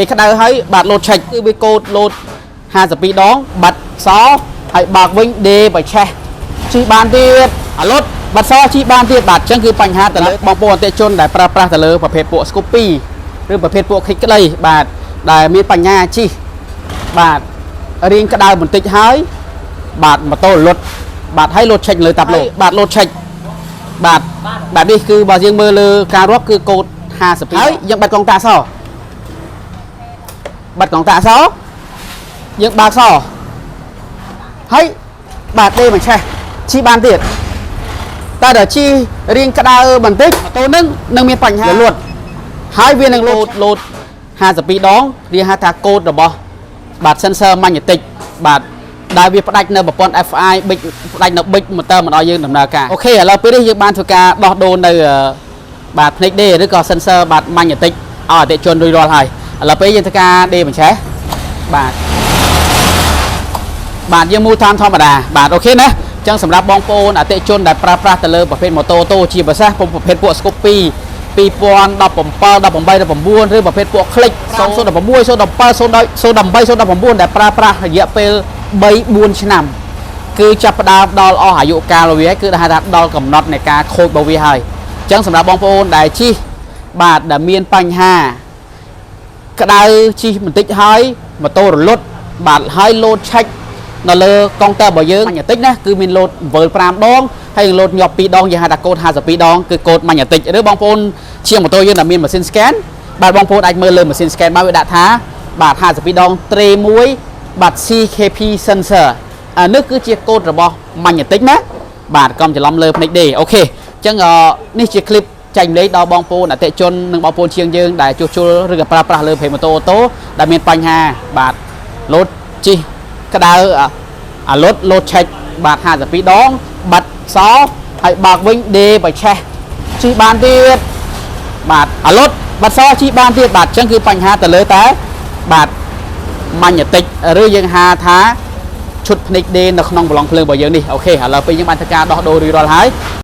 ពេលក្តៅហើយបាទលោតឆេកគឺវាកូតលោត52ដងបាត់សហើយបើកវិញដេបឆេះជីបានទៀតអាលុតបាត់សជីបានទៀតបាទអញ្ចឹងគឺបញ្ហាទៅលើបងប្អូនអតិថិជនដែលប្រើប្រាស់ទៅលើប្រភេទពួក Scoopy ឬប្រភេទពួកខិចក្តីបាទដែលមានបញ្ហាជីបាទរៀងក្តៅបន្តិចហើយបាទម៉ូតូលុតបាទហើយលោតឆេកលើតាប់លោបាទលោតឆេកបាទបែបនេះគឺបើយើងមើលលើការរាប់គឺកូត52ហើយយើងបាត់កងតាស បាត់កងតាសយើងបើកសហើយបាទដេមួយឆេះជីបានទៀតតែដល់ជីរៀងក្តៅបន្តិចម៉ូតូនឹងនឹងមានបញ្ហាលួតហើយវានឹងលោតលោត52ដងវាហៅថាកូដរបស់បាទ sensor magnetic បាទដែលវាផ្ដាច់នៅប្រព័ន្ធ FI ប៊ិចផ្ដាច់នៅប៊ិចម៉ូទ័រមិនឲ្យយើងដំណើរការ OK ឥឡូវពេលនេះយើងបានធ្វើការដោះដូរនៅបាទភ្នែក D ឬក៏ sensor បាទ magnetic ឲ្យអតិថិជនរួចរាល់ហើយឥឡូវពេលយើងធ្វើការ D បញ្ឆេះបាទបាទយើងមូលដ្ឋានធម្មតាបាទ OK ណាអញ្ចឹងសម្រាប់បងប្អូនអតិថិជនដែលប្រើប្រាស់ទៅលើប្រភេទម៉ូតូតូជាពិសេសប្រភេទពួក Scoopy 2017 18 19ឬប្រភេទពួក Click 016 017 018 019ដែលប្រើប្រាស់រយៈពេល3 4ឆ្នាំ គឺចាប់ផ្ដើមដល់អស់អាយុកាលវាហើយគឺហៅថាដល់កំណត់នៃការខូចរបស់វាហើយអញ្ចឹងសម្រាប់បងប្អូនដែលជិះបាទដែលមានបញ្ហា ក្តៅជិះបន្តិចហើយម៉ូតូរលត់បាទហើយលោតឆេកនៅលើកុងទ័ររបស់យើង magnetic ណាគឺមានលោត7 5ដងហើយលោតញាប់2ដងយើងហៅថាកូដ52ដងគឺកូដ magnetic ឬបងប្អូនជាងម៉ូតូយើងដែលមានម៉ាស៊ីន scan បាទបងប្អូនអាចមើលលើម៉ាស៊ីន scan បានវាដាក់ថាបាទ52ដងត្រេ1បាទ CKP sensor អានេះគឺជាកូដរបស់ magnetic ណាបាទកុំច្រឡំលើភ្នែក D OK អញ្ចឹងនេះជាคลิปចែករំលែកដល់បងប្អូនអតិថិជននិងបងប្អូនជាងយើងដែលជួសជុលឬក៏ប្រើប្រាស់លើប្រភេទម៉ូតូអូតូដែលមានបញ្ហាបាទលោតជិះក្តៅអាលុតលោតឆេកបាទ52ដងបាត់សហើយបើកវិញដេបឆេះជិះបានទៀតបាទអាលុតបាត់សជិះបានទៀតបាទអញ្ចឹងគឺបញ្ហាទៅលើតែបាទ magnetic ឬយើងហៅថាឈុតភ្នែក D នៅក្នុងប្លង់ភ្លើងរបស់យើងនេះOK ឥឡូវពេលយើងបានធ្វើការដោះដូររួចរាល់ហើយ។